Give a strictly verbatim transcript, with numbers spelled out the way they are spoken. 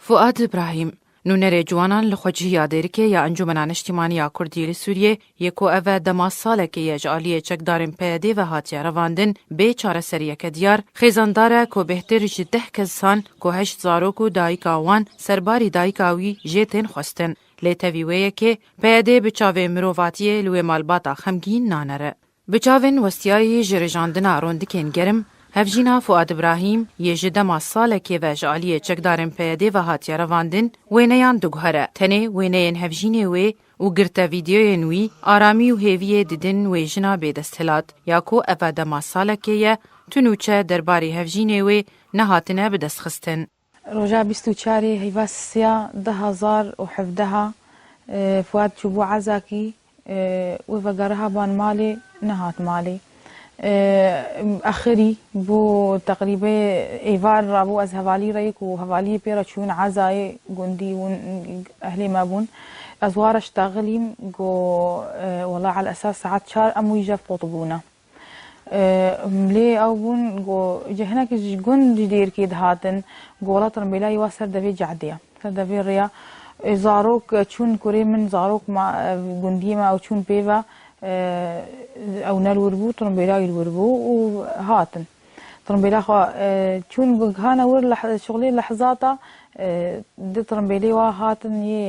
Fuad Îbrahîm, nûnerê ciwanan li xwecihiya Dêrikê ya Encûmena Niştîmanî ya Kurdî li Sûriyê yê ku ev e dema salekê ye ji aliyê çekdarên P Y D'ê ve hatiye revandin, bê çareseriyeke diyar, xêzandar e ku bêhtir ji deh kesan ku heşt zarok û dayika wan serbarî dayika wî jê tên xwestin. Lê tevî wê yekê P Y D bi çavê mirovatiyê li wê malbata xemgîn nanere. Bi çavên westiyayî ji rijandina rondikên germ, hevjîna Fuad Îbrahîm yê ji dema salekê ve ji aliyê çekdarên P Y D ve hatiye revandin, wêneyan diguhere. Tenê wêneyên hevjînê wê û girte vîdeoyên wî aramî û hêviyê didin wê jina bêdesthilat, ya ku eve dema salekê ye, tu nûçe derbarê hevjînê wê nehatine bidestxistin. Roja bîst û çarê heyva sisiya du hezar û hevdeha, e, Fuad çûbû Ezakî, e, wê vegeriha ban malê, nehat malê. E, axirî bû teqrîbê êvar rabû ez hevalî re yek û hevaliyê pê re çûn Ezayê gundî û ehlê me bûn. Ez wa re ştaxilîm, got, e, wela el esas saet çar em wî jev qutbûne. E, lê ew bûn, got, ji hinekî ji gund ji Dêrikê dihatin, got, wela tirmbêlayî wa ser devê cadê ye, ser devê rêya. E, zarok, e, çûn kurê min, zarok ma, e, gundiyê me ew çûn pê ve, e, ew ne li wir bû, tirmbêlayî li wir bû û hatin. Tirmbêla xwe, e, çûn gu-, hane wir leh-, şixulê lehzata, e, di tirmbêlê wa hatin yê